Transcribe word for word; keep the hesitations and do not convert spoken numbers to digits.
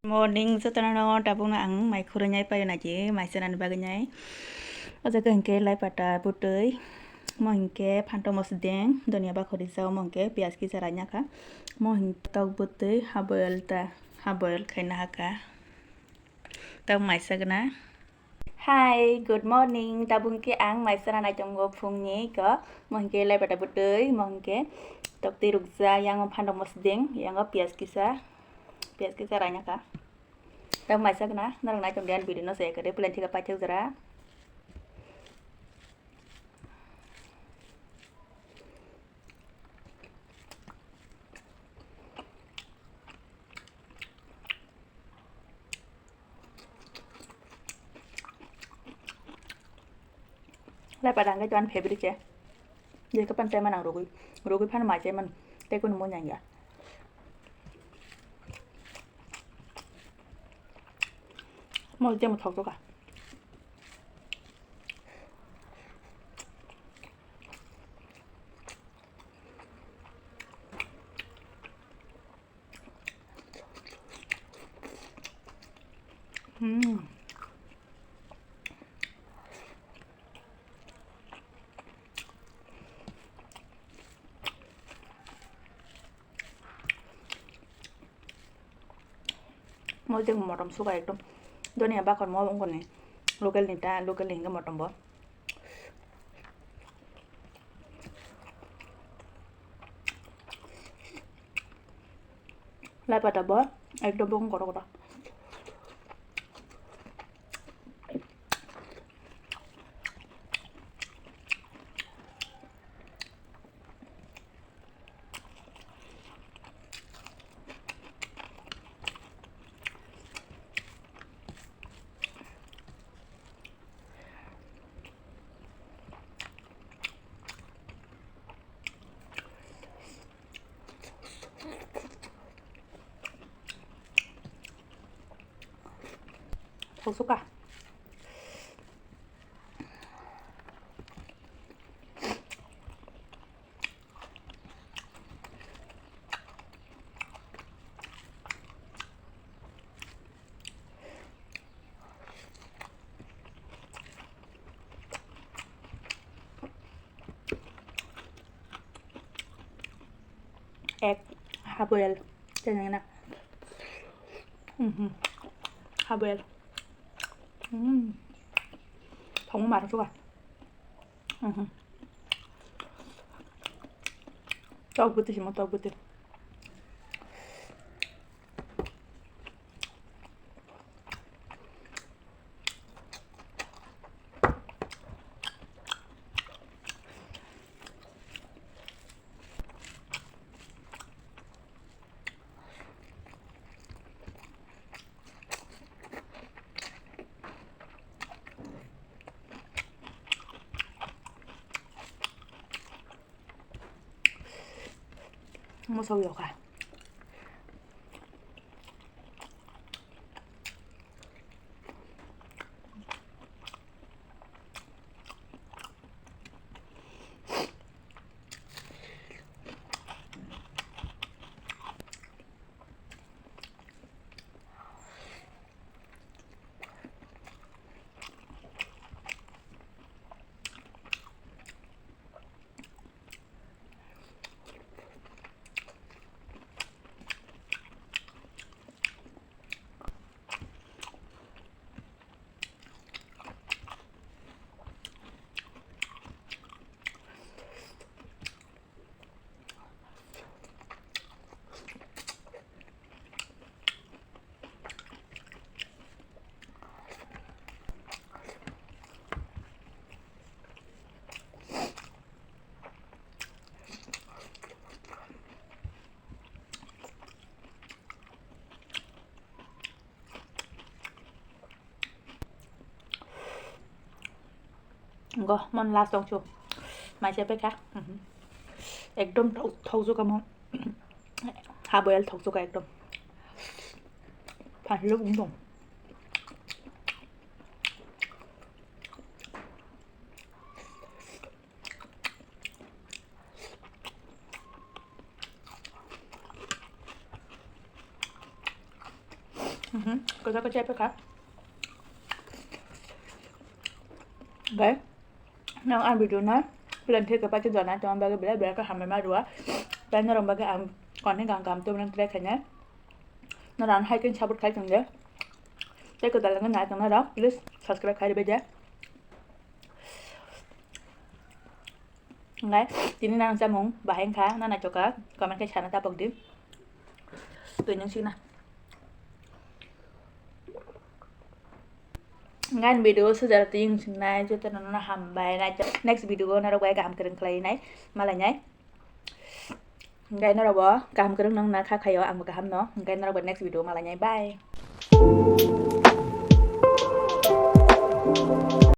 Morning, jotono no tabukno ang mai khurui nai paio naidi, mai chanani bagwi nai. O jaga hinkhe lai pata bwtwi, mo hinkhe phantok mosdeng, donia bakhori jao, mo hinkhe piyaj kisa raina kha, mo hinkhe tok bwtwi half boil ta, half boil khaina hakha. Tok mai chagna. Hi, good morning. Tabuk hinkhe ang mai chana nai tongo phungni kok. Mo hinkhe lai pata bwtwi, mo hinkhe tok twi rukjak, yango phantok mosdeng, yango piyaj kisa, piyaj kisa raina kha. Tabuk mai chagna, norok nai tongdi ani video no se kare plan thika paithak jora. Lai pata hinkhe to ani favorite se. Jeka pan chai man ang rugui. Rugui phan mai chai man. Tei kunu mo nyang ya. Mo jemo thok thok kha. Hmm. Mo jeng motom suka ekdom. Donia bakor mo wngkoni. Local ni ta, local ni hingke motom bo. Lai pata bo ekdom bo wngkoro koro. Thok suka. Ek, half boil. Teneng na. Mhm. Half boil. Hmm. Thongma maro suka. Mhm. Tok bwtwi simo, tok bwtwi. Mosok yokha. Go, mon last tong chu. Mai se pekha. Mhm. Ekdom thok, thok juka mo. Half boil thok juka ekdom. Phan lo bung dong. Mhm. Kwchak kwchak pekha. Gai. Nang ang video na plan thik ka pachi dona tong bagi bela bela ka hambai ma rua. Pai norok bagi ang content gang kam to nang try khaina. Norok ang hai ken support khai tong de. Tei kwtal nang nai tong norok please subscribe khai ribai de. Ngai tini nang chamung bahai kha na nai choka comment khai sana tapok di. Tui nung sina. Ngan video sujar ting singnai joto no hambai nai next video o norok bai kaham kwrwng khlai nai malai nai. Ngai norok bo kaham kwrwng nang na kha khayo ang bo kaham no ngai norok bo next video malai nai bye.